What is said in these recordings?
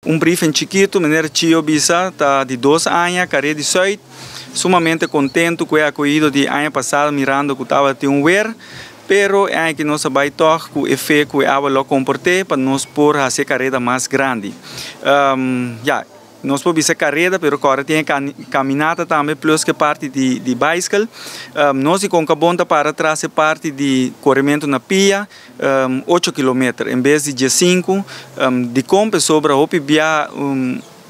Un briefing chikitu, meneer Chio bisa, ta di 2 aña, Kareda di Zuid. Sumamente kontentu ku e akohida di aña pasá, mirando ku tabatin un weer, pero aki nos a bai toch ku e fe ku e awa lo komportá pa nos por hasi kareda mas grandi. Ja, nos por bisa kareda, pero awor tin kaminata tambe, plus ku parti di bicycle. Nos di Concabon ta para tras parti di korementu na pia, 8 km, en bes di 5, di kon pasobra hopi bia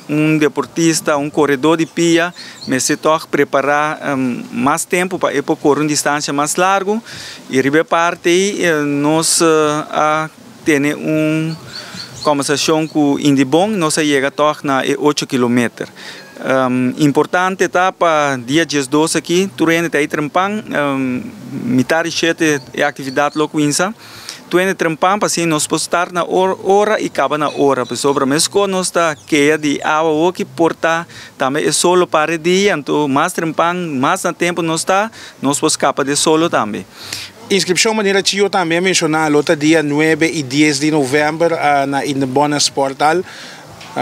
un deportista, un koredó di pia, mester toch prepará mas tempu pa kore un distansia mas largu. I riba parti nos a tene un kombersashon ku Indebon, nos a yega toch na 8 km. Importante ta pa dia 12 aki, tur hende ta trempan, mitar di 7 e aktividat lo kuminsá. Tur hende trempan pa asina nos por start na ora i kaba na ora. Pasobra meskos nos ta keha di awa ku por ta tambe e solo para dia, anto mas trempan, mas na tempu nos ta, nos por skapa di solo tambe. Inskripshon, manera Chio tambe a menshoná, lo ta dia 9 i 10 di novèmber na Indebon Sporthal.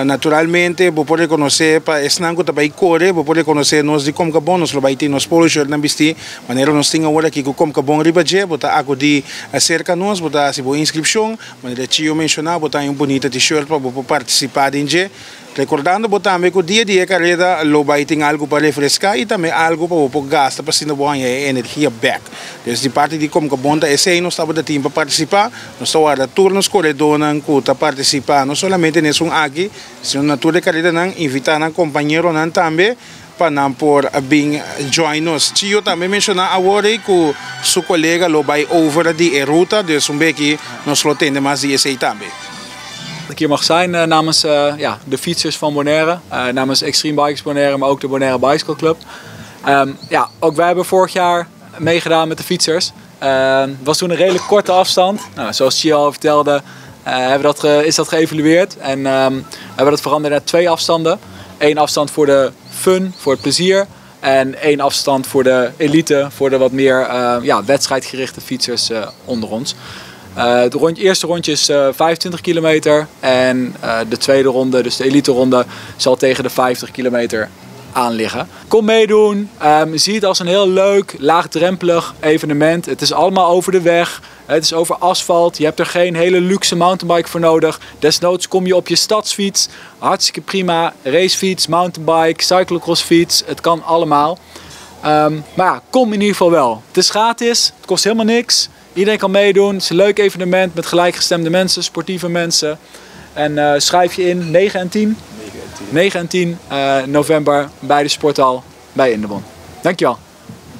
Naturalmente, bo por rekonosé pa esnan ku tambe kore, bo por rekonosé nos di Comcabon, nos lo bai tin nos polo shirt nan bisti, manera nos tin awor aki ku Comcabon riba dje, bo ta akudí serka nos, bo ta hasi bo inskripshon, manera Chio menshoná, bo ta un bunita t-shirt pa bo partisipá den dje. Rekordando bo tambe ku dia di kareda lo bai tin algu pa refreská i tambe algu pa bo gasta pa asina bo energia back. Desde parti di Comcabon ta esei nos tabata tin pa partisipá, nos ta warda tur nos koredónan ku ta partisipá, no solamente na esun aki, sino na tur karedanan, invitá nan kompañeronan tambe pa nan por bin join nos. Chio tambe a menshoná awor ku su kolega lo bai over di ruta, dus un beki nos lo tende mas di esei tambe. Dat ik hier mag zijn namens ja, de fietsers van Bonaire, namens Extreme Bikers Bonaire, maar ook de Bonaire Bicycle Club. Ja, ook wij hebben vorig jaar meegedaan met de fietsers. Het was toen een redelijk korte afstand. Nou, zoals Chio al vertelde, hebben dat is dat geëvalueerd en hebben we dat veranderd naar twee afstanden. Eén afstand voor de fun, voor het plezier. En één afstand voor de elite, voor de wat meer ja, wedstrijdgerichte fietsers onder ons. Het eerste rondje is 25 kilometer en de tweede ronde, dus de elite ronde, zal tegen de 50 kilometer aan liggen. Kom meedoen, zie het als een heel leuk, laagdrempelig evenement. Het is allemaal over de weg, het is over asfalt. Je hebt er geen hele luxe mountainbike voor nodig. Desnoods kom je op je stadsfiets, hartstikke prima. Racefiets, mountainbike, cyclocrossfiets, het kan allemaal. Maar ja, kom in ieder geval wel. Het is gratis, het kost helemaal niks. Iedereen kan meedoen. Het is een leuk evenement met gelijkgestemde mensen, sportieve mensen. En schrijf je in 9 en 10. 9 en 10 november bij de sporthal bij Indebon. Dankjewel.